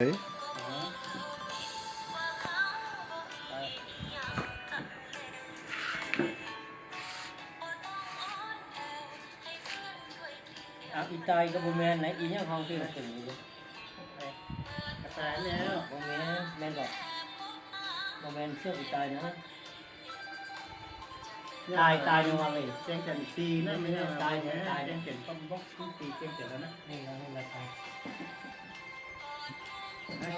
ເອີຍ ອາ ອີຕາຍກໍບໍ່ແມ່ນນະ ອີຫຍັງເຮົາຖືວ່າເປັນຢູ່ ກະຕາຍແລ້ວ ບໍ່ແມ່ນ ແມ່ນບໍ່? ບໍ່ແມ່ນເສືອກອີຕາຍນະ. ຕາຍ ຕາຍຍັງວ່າເລີຍ ແຈ້ງເຕືອນສີ່ນະ ແມ່ນ ຕາຍ ຕາຍ ແຈ້ງເຕືອນປ້ອມບົກ ສີ່ແຈ້ງເຕືອນແລ້ວນະ ນີ້ລະ ນີ້ລະຕາຍ. ໂອ້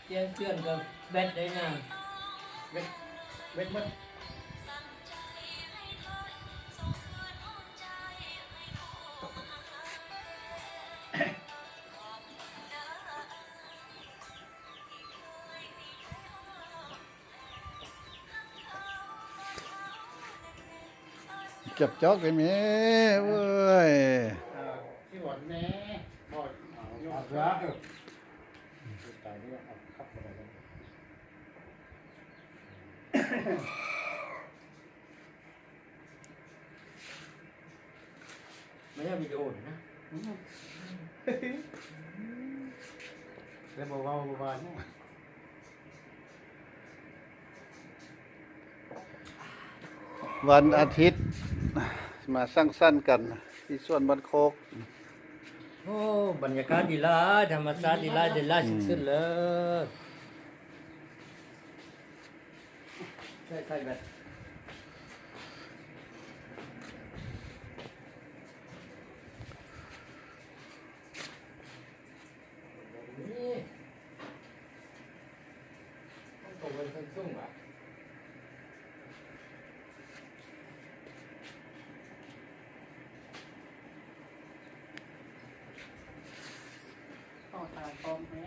ແຈ້ງເຕືອນກໍແບັດໄດ້ນະ ແບັດ ແບັດໝົດ. ຈັບຈອກໄດ້ແມ່ເອີຍ ເອີ ຊິຫວັນແນ່ ບໍ່ ເອົາ ເອົາ ເອົາ ຕາຍແລ້ວ ເອົາ ຂັບບໍ່ໄດ້ແລ້ວ. ມາຍາມວິດີໂອນີ້ນະ ແລ້ວບໍ່ເວົ້າບໍ່ວ່າຫຍັງ. ວັນອາທິດ ມາສັງສັນກັນທີ່ສວນບ້ານໂຄກ. ໂອ້ ບັນຍາກາດດີຫຼາຍ ທຳມະຊາດດີຫຼາຍ ໄດ້ຫຼາຍສຸດໆເລີຍ. ໃຊ້ໄຟແບັດ ນີ້ ມັນຕົກເປັນເທິງສູງຫວາ? ເອົາຕາຍພ້ອມແທ້